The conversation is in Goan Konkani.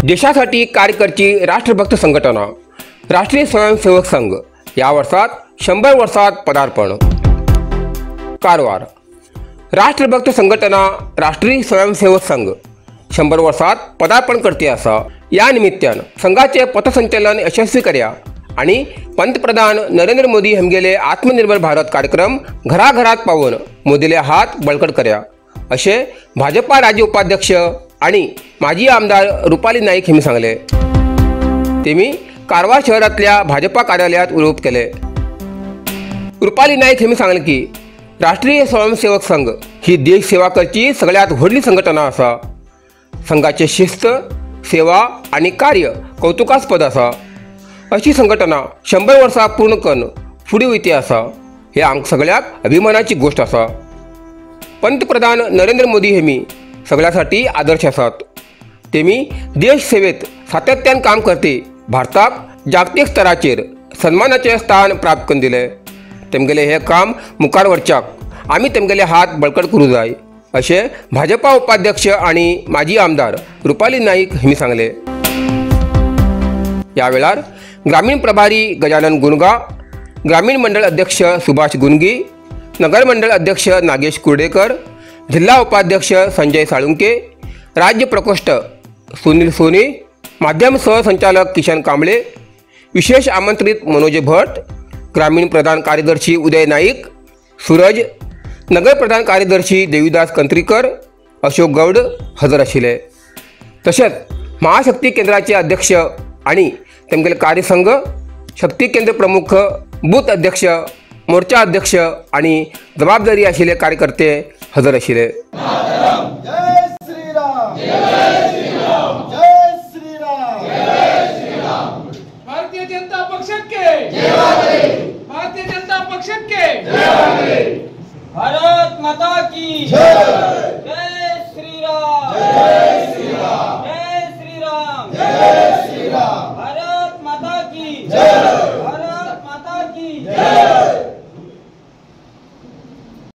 देशासाठी कार्य करची राष्ट्रभक्त संघटना राष्ट्रीय स्वयंसेवक संघ या वर्षात 100 वर्षात पदार्पण। कारवार राष्ट्रभक्त संघटना राष्ट्रीय स्वयंसेवक संघ 100 वर्षात पदार्पण करते आसा। या निमित्तान संघाचे पथसंचलन यशस्वी कर्या आणि पंतप्रधान नरेंद्र मोदी हमगेले आत्मनिर्भर भारत कार्यक्रम घराघरात पावून मोदीले हात बळकट कर्या असे भाजपा राज्य उपाध्यक्ष आणि माजी आमदार रुपाली नाईक यांनी सांगले। तेमी कारवार शहरातल्या भाजपा कार्यालयात उलोवप केले। रुपाली नाईक यांनी सांगले की राष्ट्रीय स्वयंसेवक संघ ही देश सेवा करची सगळ्यात व्हडली संघटना आसा। संघाचे शिस्त, सेवा आणि कार्य कौतुकास्पद आसा। अशी संघटना 100 वर्षां पूर्ण करून फुडें वयती आसा, हे आमकां सगळ्याक अभिमानाची गोष्ट आसा। पंतप्रधान नरेंद्र मोदी हेमी सगळ्यासाठी आदर्श आसात। तेमी देश सेवेत सातत्यान काम करते भारताक जागतिक स्तराचेर सन्मानाचे स्थान प्राप्त करून दिले। तेमगेले हे काम मुखार व्हरच्याक आमी तेमगेले हात बळकट करूं जाय अशें भाजपा उपाध्यक्ष आणि माजी आमदार रुपाली नाईक हांणी सांगले। या वेळार ग्रामीण प्रभारी गजानन गुनगा, ग्रामीण मंडळ अध्यक्ष सुभाष गुनगी, नगर मंडळ अध्यक्ष नागेश कुर्डेकर, जिल्हा उपाध्यक्ष संजय साळुंके, राज्य प्रकोष्ठ सुनील सोनी, माध्यम सहसंचालक किशन कांबळे, विशेष आमंत्रित मनोज भट, ग्रामीण प्रधान कार्यदर्शी उदय नाईक, सूरज, नगर प्रधान कार्यदर्शी देवीदास कंत्रीकर, अशोक गौड हजर आशिल्ले। तशेंच महाशक्ती केंद्राचे अध्यक्ष आणि तेमगेले कार्यसंघ, शक्ती केंद्र प्रमुख, बूथ अध्यक्ष, मोर्चा अध्यक्ष आणि जबाबदारी आशिल्ले कार्यकर्ते हजर आशिल्ले। जय श्रीराम, जय श्रीराम, जय श्रीराम, जय श्रीराम। भारतीय जनता पक्ष के जय, भारतीय जनता पक्ष के जय, भारत माता की जय, जय श्रीराम, जय श्रीराम, जय श्रीराम, जय श्रीराम, भारत माता की जय।